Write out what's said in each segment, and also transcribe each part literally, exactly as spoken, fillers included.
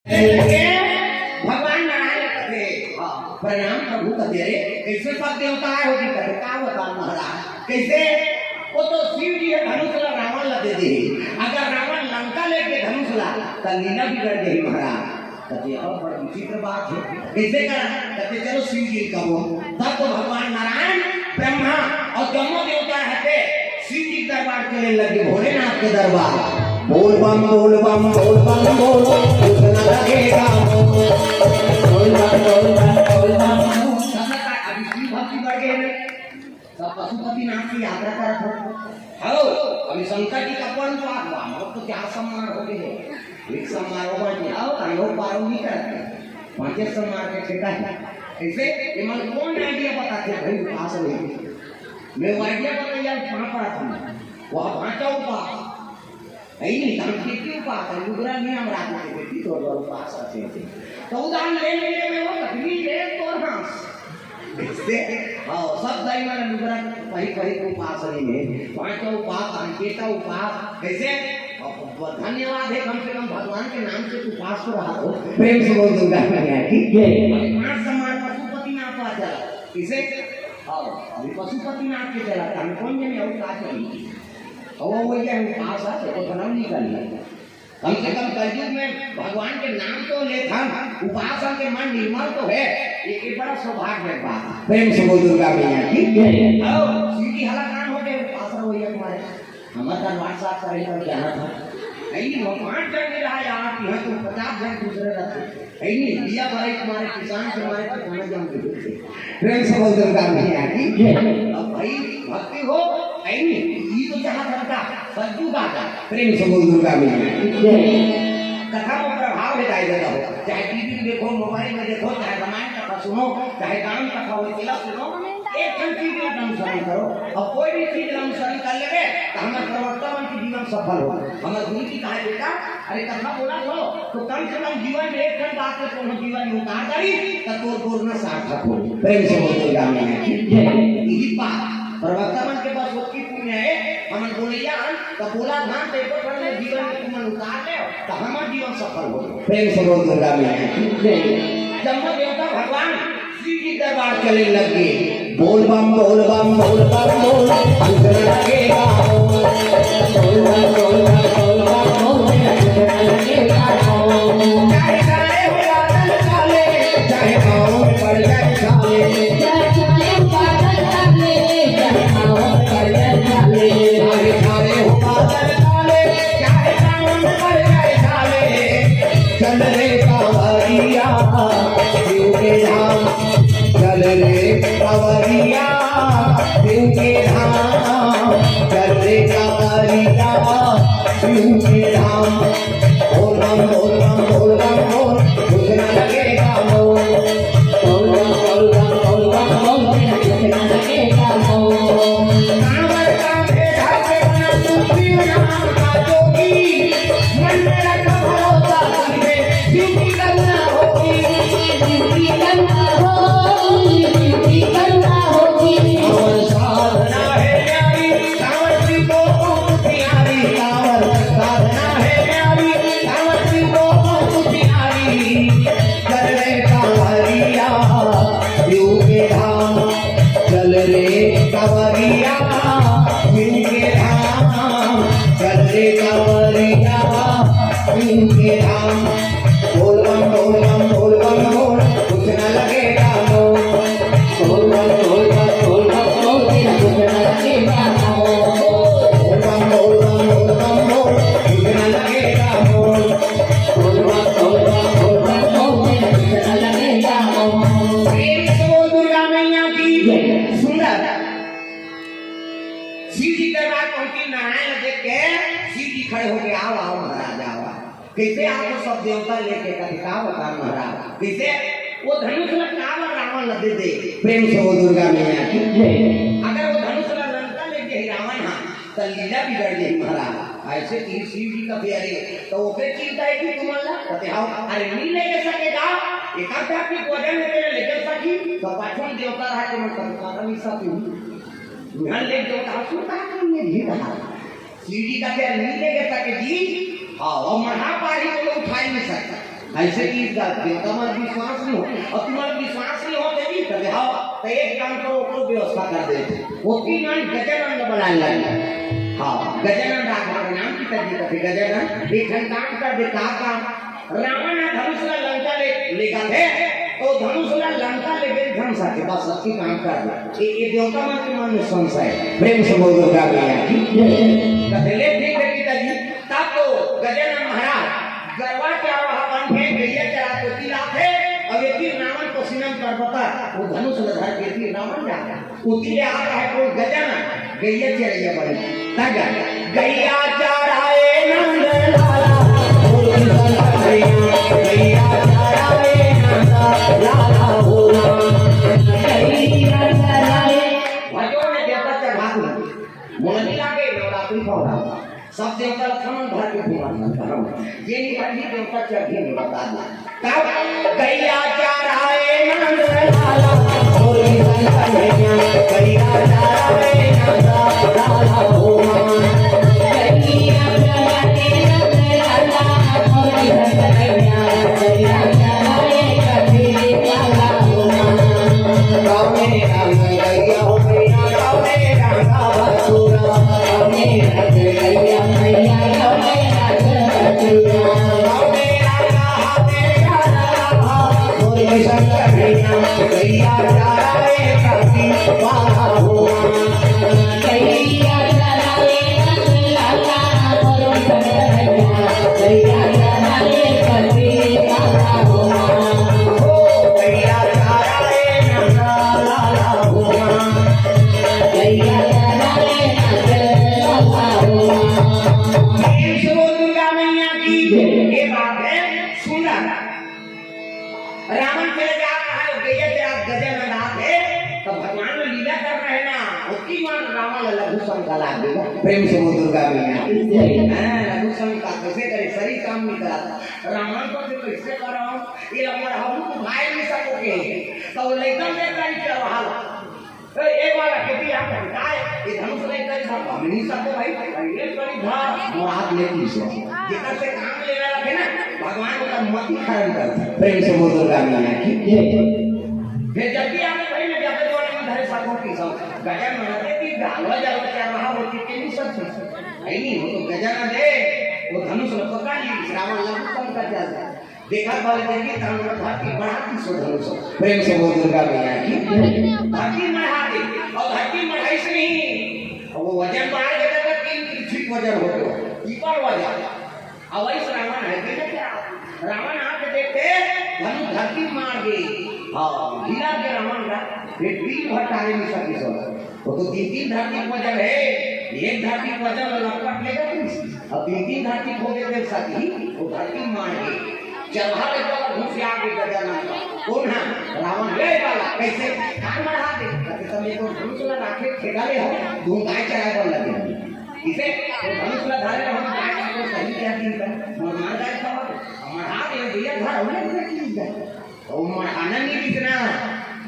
के भगवान नारायण कथे, हाँ, प्रणाम प्रभु कथे रे। कइसे सब देवता आए होही कथे, का बता महाराज, कइसे? वो तो शिव जी ह धनुष ला रावण ला दे दे, अगर रावण लंका लेगे धनुष ला, त लीला बिगड़ जाही महाराज। कथे, "अउ बड़ विचित्र बात हे, कइसे करा?" कथे, "चलो शिव जी ल कबो।" तब तो भगवान नारायण, ब्रह्मा अउ जम्मो देवता रहते शिव जी के दरबार चले लगे, भोलेनाथ के दरबार। बोल बम, बोल बम, बोल बम, बोल, कुछ न लगेगा। बोल बम, बोल बम, बोल बम। सब लगता है, अभी शिव भक्ति बढ़ गई है, सब पशुपतिनाथ की यात्रा करत हो। हौ, अभी शंकर जी का कौन बात हुआ? हम लोग तो चार सम्मान हो गए, एक सम्मान हो गए, आओ, हम लोग पारो नहीं करते, पांचे सम्मान के ठेका है। ऐसे ये मन कौन आइडिया बताते भाई, पास नहीं। मैं वो आइडिया बताइए, आप कहाँ पर आते हैं? वह भांचा उपास। है नहीं, हम खेती उपास है, लुगरा नहीं हम रात में खेती तो उपास रहते हैं। तो उदाहरण ले लेने में वो कठिनी ले तो हाँ। इससे, हाँ, सब दाई मन लुगरा पही पही को उपास नहीं है। पांचों उपास, अंकेता उपास, कैसे? अब धन्यवाद है, कम से कम भगवान के नाम से उपास तो रहा हो। प्रेम से बोल दुर्गा मैया की जय। पांच सम्मान पशुपति नाथ आ चला। किसे? हाँ, अभी पशुपति नाथ के चला था, हम कौन जने और का चाहिए? और वो क्या उपास है, तो धर्म निकल गया। कम से कम कलयुग में भगवान के नाम तो लेथन, उपासन के मन निर्मल तो है, ये एक बड़ा सौभाग्य के बात है। प्रेम से बोल दुर्गा मैया की जय। आओ, सीधी हलाकान हो गए, उपास रहो ये तुम्हारे। हमारे तो WhatsApp पर ही जाना था। नहीं, वो पांच जन नहीं रहा यार, यहाँ तो पचास जन दूसरे रहते। नहीं, दिया भाई तुम्हारे किसान से हमारे ठिकाना जाम के। प्रेम से बोल दुर्गा मैया की जय। अब भाई भक्ति हो, नहीं, ये तो जहाँ बनता, सज्जू बात है। प्रेम से बोल दुर्गा मैया की जय। कथा में प्रभाव है, जाए जाता हो, चाहे टीवी में देखो, मोबाइल में देखो, चाहे रामायण कथा सुनो, चाहे राम कथा हो, किला सुनो, एक ठन चीज का अनुसरण करो। अब कोई भी चीज का अनुसरण कर लेबे, तो हमारे प्रवक्ता मन के जीवन सफल हो। हमारे गुरु जी कहा, "बेटा, अरे कथा बोला तो, तो कम से कम जीवन में एक ठन बात के कोनो जीवन में उतार डारी, तो तोर बोलना सार्थक हो।" प्रेम से बोल दुर्गा मैया की जय। यही बात प्रवक्ता मन के पास ओतकी पुण्य है, हमन बोलैया हन, तो बोला धान तो एको ठन में जीवन में तुमन उतार ले, तो हमार जीवन सफल हो। प्रेम से बोल दुर्गा मैया की जय। जम्मो देवता भगवान शिव जी दरबार चले लगे। बोल बम, बोल बम, बोल बम, बोल, कुछ न लगेगा। बोल बम, बोल बम, बोल बम, बोल, कुछ न लगेगा। चाहे सारे हो बादल काले, चाहे पाँव में पड़ जाए छाले। चाहे सारे हो बादल काले, चाहे पाँव में पड़ जाए छाले। चाहे सारे हो बादल काले, चाहे पाँव में पड़ जाए छाले। चल रे कांवरिया, शिव के धाम। चल रे कांवरिया, शिव के धाम। चल रे कांवरिया, शिव के धाम। बोल बम, बोल बम, बोल बम, बोल, कुछ न लगेगा मोल। बोल बम, बोल बम, बोल बम, बोल, कुछ न लगेगा मोल। कांवर कांधे धर के बना तू शिव नाम का जोगी। मन में रख भरोसा, ड्यूटी करना होगी, ड्यूटी करना होगी, ड्यूटी करना होगी। और साधना है प्यारी, सावन की तो बहुत प्यारी, सावन साधना है प्यारी, सावन की तो बहुत प्यारी। चल रे कांवरिया, शिव के धाम, चल रे कांवरिया, शिव के धाम, चल रे कांवरिया, शिव के धाम। बोल बम, बोल बम, बोल बम, बोल, कुछ न लगेगा मोल। बोल बम, बोल बम, बोल बम, बोल, कुछ न लगेगा मोल। बोल बम, बोल बम, बोल बम, बोल, कुछ न लगेगा मोल। बोल बम, बोल बम, बोल बम, बोल, कुछ न लगेगा मोल। प्रेम से बोल दुर्गा मैया की जय। सुंदर। शिव जी दरबार पहुंची, नारायण देख के शिव जी खड़े होके, "आओ, आओ महाराज, आओ, आओ।" कैसे आपको सब देवता लेके कभी का बता महाराज, कैसे वो धनुष ला काबर रावण ला दे दे? प्रेम से बोल दुर्गा मैया की जय। अगर वो धनुष ला लंका ले गए रावण, हाँ, तो लीला बिगड़ गई महाराज। ऐसे कि शिव जी का प्यारे, तो ओके चिंता है कि तुम ला, कहते, "हाँ, अरे नहीं ले सकेगा, एक आध आदमी को वजन में तेरे ले जा सकी, तो पाछुन देवता रहा, तुम कर, कर नहीं सकती।" ध्यान ले देवता, सुनता है, तुमने नहीं कहा। शिव जी का प्यार नहीं ले सके जी, हाँ, और महापारी को उठा ही नहीं सकता। अइसे कि देवता मन विश्वास नहीं हो, अउ तुम्हारा विश्वास नहीं होथे जी, कथे, "हाँ, त एक काम करो, ओकरो व्यवस्था कर देथे।" ओती मन गजानन ला बलाए लगे। हाँ, गजानन राघव के नाम की तरह जी, कथे, "गजानन, एक ठन काम कर दे।" "का काम?" "रावण ह धनुष ला लंका ले, ले जाथे, तो धनुष ला लंका ले गए धनुष आके, बस अतकी काम कर दे।" ये, ये देवता मन के मन में संशय हे। प्रेम से बोल दुर्गा मैया की। कथे, "ले ठीक हे पिताजी।" तब तो गजानन महाराज गरवा चरावहा बन के गैया चरा के ओती आथे, अउ एती रावण पसीना में तरपता, वो धनुष ल धर के एती रावण जाथे। ओती ले आत हे कोन? गजानन, गैया चरइया बन। तब गैया चराए नंद लाला, ओ किशन कन्हैया, गैया चराए नंद लाला हो राम। गैया चराए। भजो में देवता चढ़ा दूं, मोला नहीं लागे नवरात्रि पौधा। सब देवता ल थमन भर के घुमा देवता हम। ये नहीं भर भी देवता चढ़ी नहीं बता दो। तब गैया चराए नंद लाला, और भी शंकर भैया, गैया चराए नंद लाला हो। गैया चराए नंद लाला, और भी शंकर भैया, गैया चराए कभी लाला हो। गाँव में रंग गैया हो गैया, गाँव में रंग बसुरा, गाँव में रंग गैया, गैया, गाँव में रंग बसुरा। प्रेम से बोल दुर्गा मैया की। ये बात है, सुंदर। रावण चले जात हे, गैया के रात गजानन आत हे, तो भगवान ने लीला कर रहे ना, उसकी मान रावण लघु शंका लाग गई। प्रेम से बोल दुर्गा मैया की। हाँ, लघु शंका कैसे करे, सही काम नहीं करा था। रावण को तो कैसे कराओ, ये लंबा हम तो भाई नहीं सकोगे। तो वो लेकर दे रही क्या वहां? ए, ए वाला खेती आप हटाए, ये धनुष नहीं कर सकता, हम नहीं सकते भाई, ये बड़ी धार, हम हाथ लेती से। जेकर से काम लेना रखे ना, भगवान ओकर मति खरन कर दे। प्रेम से बोल दुर्गा मैया की। फिर जब भी आवे भाई, मैं जाकर जो नहीं धरे साधु की सब, गजब में रहते कि गालवा जालवा क्या रहा, वो कितने नहीं सकते। नहीं, वो तो गजानन दे, वो धनुष में पकड़ ली, रावण लघु शंका चल जाए। देखा बाल देखी, तांडव धरती बढ़ाती सो धनुष। प्रेम से बोल दुर्गा मैया की। धरती मढ़ा दे, और धरती मढ़ाई से नहीं, वो वजन बाढ़ के तक तीन पृथ्वी वजन हो गयो, पीपल वजन। अब वही रावण है, देखे क्या? रावण आके देखे, धनु धरती मार दे। हाँ, गिरा के रावण का, फिर तीन भट्टारे में सकी सो। वो तो तीन तीन धरती वजन है, एक धरती वजन लपट लेगा तुम। अब तीन तीन धरती खो देते सकी, वो धरती मार दे। चरहा ले तो घुस आके गजानन का। कौन है? रावण ले वाला। कैसे? कान मढ़ा दे। कहते, "तब ये तो धनुष लगा के खेदा ले हो, धूम गाय चराए पर लगे।" इसे वो धनुष लगा रहे हो, गाय का तो सही क्या दिन का? मर मार जाए तो मढ़ा दे, भैया, घर होने से की है। वो मढ़ाना नहीं दिखना।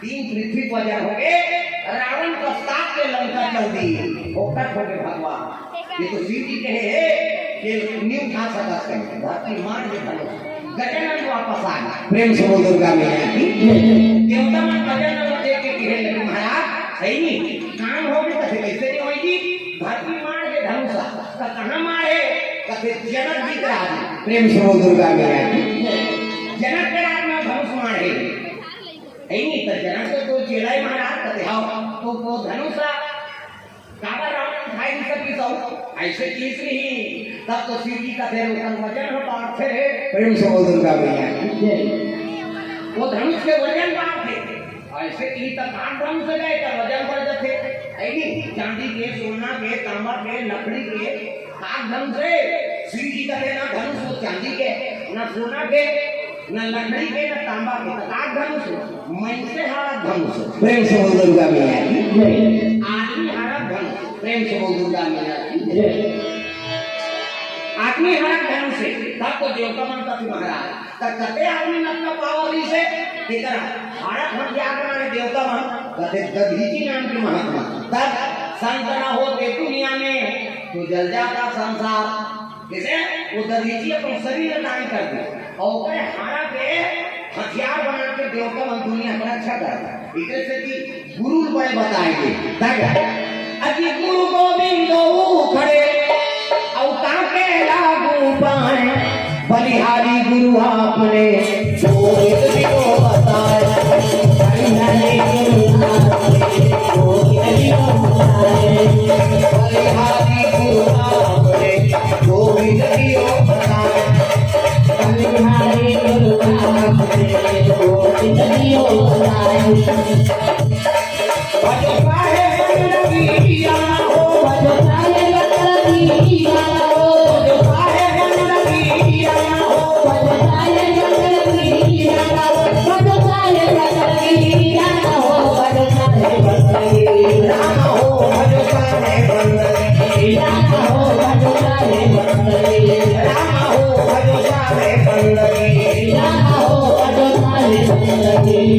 तीन पृथ्वी वजन हो गए, रावण पश्चात के लंका चल दी। ओकर हो गए भगवान। ये तो शिव जी कहे हे कि नहीं उठा सकत कहीं, धरती मार के धनुष। गजानन वापस आ गए। प्रेम से बोल दुर्गा मैया की। देवता मन गजानन देख के कहे लगे, "महाराज, सही नहीं, काम हो गए, कैसे, कैसे नहीं होगी? धरती मार के धनुष।" तो कहाँ मारे? कहते जनक जी के राज में। प्रेम से बोल दुर्गा मैया की। जनक के राज में धनुष मारे। सही नहीं, तो जनक से तो चेला ही महाराज कहते, "हाँ, तो वो धनुष काबर रावण उठाई नहीं सकी सो?" ऐसे चीज नहीं, तब तो शिव जी का फिर ओकर वजन हो बाढ़ थे रे। प्रेम से बोल दुर्गा मैया की। वो धनुष के वजन बाढ़ थे, ऐसे की तब काट धनुष से गए, तब वजन बढ़ जाते। ऐ नहीं, चांदी के, सोना के, तांबा के, लकड़ी के, काट धनुष से। शिव जी का ना धनुष वो चांदी के, ना सोना के, ना लकड़ी के, ना तांबा के, तो काट धनुष हो। मनसे हारत धनुष। प्रेम से बोल दुर्गा मैया की। आदमी हारत धनुष। प्रेम से बोल दुर्गा मैया की। आदमी हारत धनुष से, तब तो देवता मन कहते महाराज, तब कहते आदमी नतना पावर से, तेकर हारत हम क्या करना है देवता मन, कहते दधीचि नाम के महात्मा। तब संत ना होते दुनिया में, तो जल जाता संसार। जैसे वो दधीचि अपन शरीर दान कर दे। अउ ओकरे हारा के हथियार बना के देवता मन दुनिया के रक्षा करत हे। एकर सेती गुरु ल बड़े बताए गे। तब अति गुरु गोविंद उखड़े, अउ कांपे लागू पाए। बलिहारी गुरु आपने गोविंद जी को बताए। बलिहारी गुरु आपने गोविंद जी को बताए।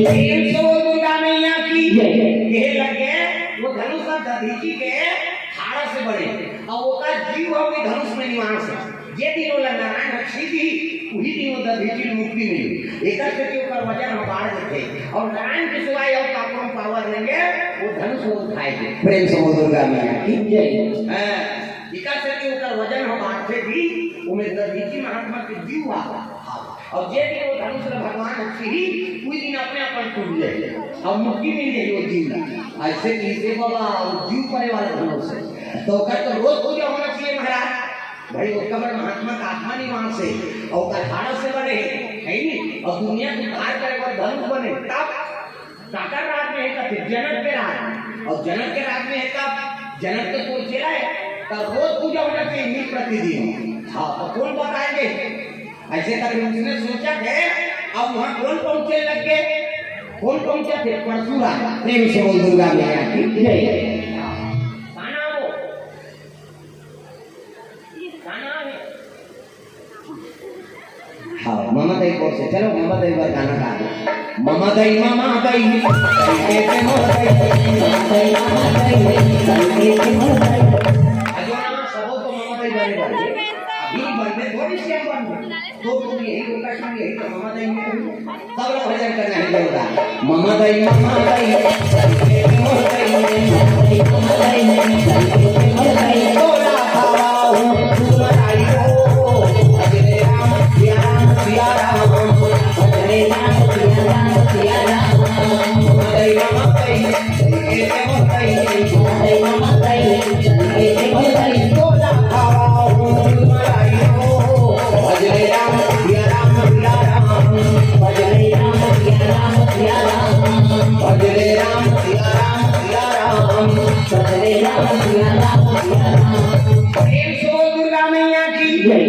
प्रेम से बोल दुर्गा मैया की। ये लगे वो धनुष और दधीचि के हाड़ा से बने। अब ओकर जीव ह भी धनुष में निवास हे। जे दिन ओला नारायण ह छींदही, उही दिन वो दधीचि ल मुक्ति मिली। एकर सेती ओकर वजन ह बाढ़ जथे। अउ नारायण के सिवाय अउ काकरो म पावर नइ हे, वो धनुष वो उठाए के। प्रेम से बोल दुर्गा मैया की जय। हाँ, एकर सेती ओकर वजन ह बाढ़थे भी, ओमे दधीचि महात्मा के जीव आ। अउ जे दिन वो धनुष ल भगवान ह छींदही, उही दिन अपने आप टूट जाही अउ मुक्ति मिल जाही वो जीव ला। अइसे कहिथे बाबा, वो जीव परे वाला धनुष हे। त ओकर तो रोज पूजा होना चाहिए महाराज। भाई, ओकर बर महात्मा का आत्मा निवास हे, अउ ओकर हाड़ा से बने हे, हे नी? अउ दुनिया के उद्धार करे बर धनुष बने, तब काकर राज में हे कथे? जनक के राज में। अउ जनक के राज में हे, तब जनक के कोई चेला हे, तब रोज पूजा होना चाहिए, नित प्रतिदिन। हाँ, तो कोन बताए गे? अइसे करके उसने सोचा के अब वहाँ कोन पहुँचे लग गे? कोन पहुँचथे? परशुराम। प्रेम से बोल दुर्गा मैया की जय। का नाम हे? का नाम हे? हाँ, ममा दई कोन से? चलो, ममा दई बर गाना गा दो। ममा दई, ममा दई, दई के ते मोर दई, ममा दई, ममा दई, दई के ते मोर दई। अजो ना, सबो तो ममा दई बने बने। अभी बनने थोड़ी सी हम बनने। तो तुम यही होगा, तुम यही तो ममा दई में तुम। सब लोग भजन करना हे जोरदार। ममा दई, ममा दई, ममा दई, ममा दई, तोला खावा हो, तुम आई हो। हरे राम, सिया राम, सिया राम, हरे राम, सिया राम, सिया राम। ममा दई, ममा दई, ममा दई, ममा दई, तोला खावा हो, तुम आई हो। भजले राम, सिया राम, सिया राम। भजले राम, सिया राम, सिया राम। भजले राम, सिया राम, सिया राम। भजले राम, सिया राम, सिया राम। प्रेम से बोल दुर्गा मैया की जय।